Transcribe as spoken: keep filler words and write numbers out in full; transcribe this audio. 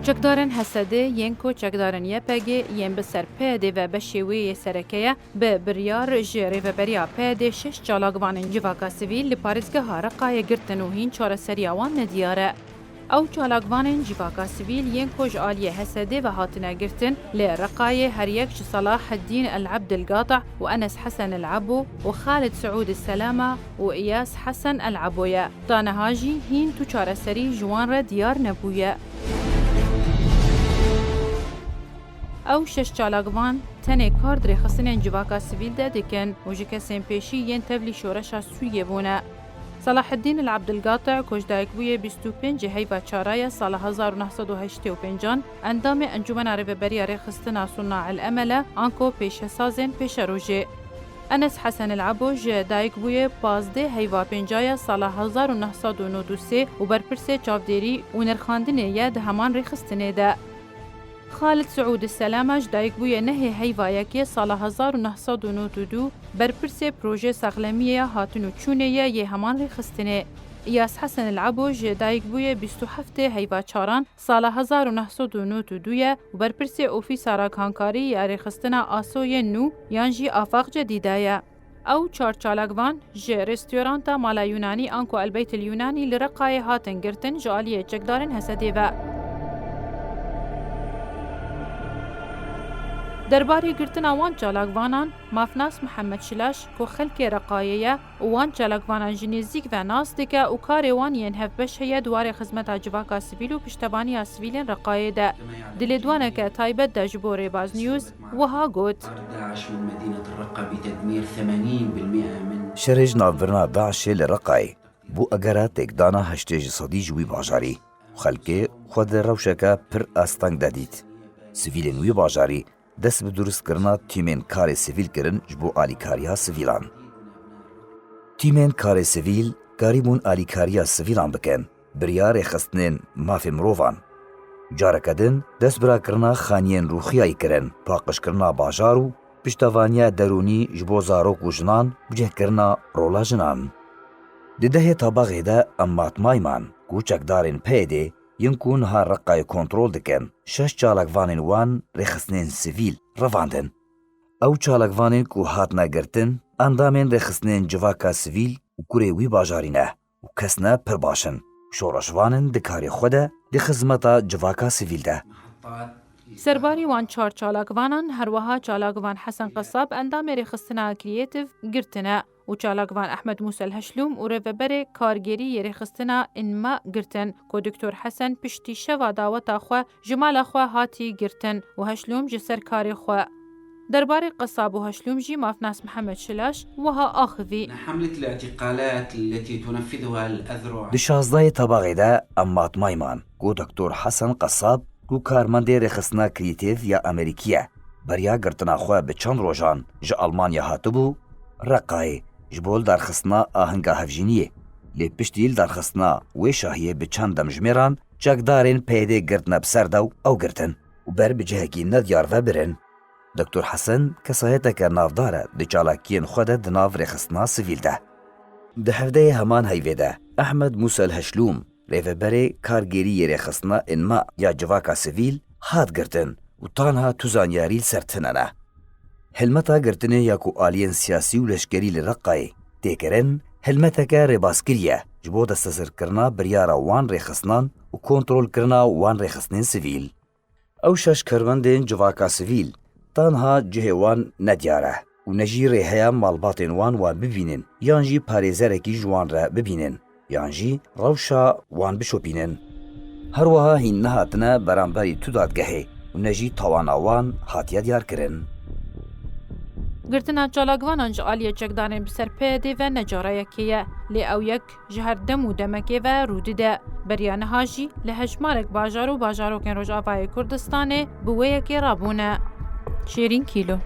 Çekdarên H S D yên ku çekdarên Y P G yên bi ser P Y D ve beşê wê yê sereke ye, bi biryar ji rêveberiya P Y D şeş çalakvanên civaka sivîl li parêzgeha Reqayê girtin û hîn çareseriya wan nediyar e. Ew çalakvanên civaka sivîl yên ku ji aliyê H S D ve hatine girtin, li Reqayê her yek ji Salaheddîn El Ebdilgata û Enes Hesen El Ebo û Xalid Siûd Selama û Îyas Hesen El Ebo ye. Ta niha jî hîn tu çareserî ji wan re diyar nebûye. Ew şeş çalakvan tenê kar di rêxistinên civaka sivîl de dikin û ji kesên pêşî yên tevlî şoreşa Sûriyê bûne. Salaheddîn El Abdilgati ku ji dayik bûye bîst û pêncê heyva çara ye sala hezar û neh sed û heştê û pêncan, endamê Encûmena Rêveberiya Rêxistina Suna El Emel e, anko pêşesazên pêşerojê. Enes Hesen El Ebo ji dayik bûye pazdeh heyva pênca ye sala hezar û neh sed û nod û sê û berpirsê çavdêrî û nirxandinê ye di heman rêxistinê de. Xalid Siûd Selama ji dayik bûye nehê heyva yekê sala hezar û neh sed û nod û du, berpirsê projê saxlemiyê ya hatin û çûnê ye yê heman rêxistinê. Îyas Hesen El Ebo ji dayik bûye bîst û heftê heyva çaran sala hezar û neh sed û nod û du ye û berpirsê Ofîsa Ragihankarî ya Rêxistina Asoyên Nû yan jî Afaq Cedîde ye. Ew çar çalakvan ji restoranta Mala Yunanî anku El Beyt El Yunanî li Reqayê hatin girtin ji aliyê çekdarên H S D ve. Derbarê girtina wan çalakvanan, mafnas Mihemed Şilaş ku xelkê Reqayê ye û wan çalakvanan ji nêzîk ve nas dike û karê wan yên hevbeş heye di warê xizmeta civaka sivîl û piştevaniya sivîlên Reqayê de. Di lêdwaneke taybet de ji bo Rêbaz News wiha got. داعش من مدينة الرقة بتدمير ثمانين بالمئة من Şerê ji navbirina DAIŞê li Reqayê bû egera têkdana heştê ji sedî ji wî bajarî û xelkê xwe di rewşeke pir asteng de dît. Sivîlên wî bajarî dest bi durustkirina tîmên karê sivîl kirin ji bo alîkariya sivîlan. Tîmên karê sivîl karîbûn alîkariya sivîlan bikin, bi riya rêxistinên mafê mirovan. Careke din dest bi rakirina xaniyên rûxiyayî kirin, paqijkirina bajar û piştevaniya derûnî ji bo zarok û jinan, bicihkirina rola jinan. Di dehê Tabaxê de em matmayî man ku çekdarên P Y D'ê yên ku niha Reqayê kontrol dikin, şeş çalakvanên wan rêxistinên sivîl revandin. Ew çalakvanên ku hatine girtin, endamên rêxistinên civaka sivîl û kurê wî bajarî ne û kesine pir baş in. Şoreşvan in di karê xwe de, di xizmeta civaka sivîl de. Serbarî wan çar çalakvanan, her wiha çalakvan Hesen Qesab, endamê rêxistina Creative, girtine û çalakvan Ehmed Musel Heşlûm û rêveberê kargêrî yê rêxistina Înma girtin, ku Doktor Hesen piştî şeva daweta xwe ji mala xwe hatî girtin û Heşlûm ji ser karê xwe. Derbarê Qesab û Heşlûm jî mafnas Mihemed Şilaş wiha axivî. حملة الاعتقالات التي تنفذها الأذرع Di şazdehê Tabaxê de em matmayî man ku Doktor Hesen Qesab ku karmendê rêxistina Creative ya Amerîkî ye, beriya girtina xwe bi çend rojan ji Almanya hatibû Reqayê ji bo lidarxistina ahinga hevjîniyê. Lê piştî lidarxistina wê şahiyê bi çend demjimêran çekdarên P Y D'ê girtine bi ser de û ew girtin û ber bi cihekî nediyar ve birin. Doktor Hesen kesayeteke navdar e di çalakiyên xwe de di nav rêxistina sivîl de. Di hevdeyê heman heyvê de Ehmed Musel Heşlûm, rêveberê kargêrî yê rêxistina Înma ya civaka sivîl, hat girtin û tanha tu zanyarî li ser tune ne. Hilmeta girtinê ya ku aliyên siyasî û leşkerî li Reqayê tê kirin, hilmeteke rêbazkirî ye ji bo destezirkirina biryara wan rêxistinan û kontrolkirina wan rêxistinên sivîl. Ew şeş karmendên civaka sivîl tanha cihê wan nediyar e û ne jî rê heye malbatên wan wan bibînin yan jî parêzerekî ji wan re bibînin yan jî rewşa wan bişopînin. Her wiha hîn nehatine beramberî tu dadgehê û ne jî tawana wan hatiye diyarkirin. Girtina çalakvanan ji aliyê çekdanên bi ser P Y D'ê ve ne cara yekê ye, lê ew yek ji her dem û demekê ve rû dide. Beriya niha jî li hejmarek bajar û bajarokên Rojavayê Kurdistanê bi wê yekê rabûne. Şêrîn Kîlo.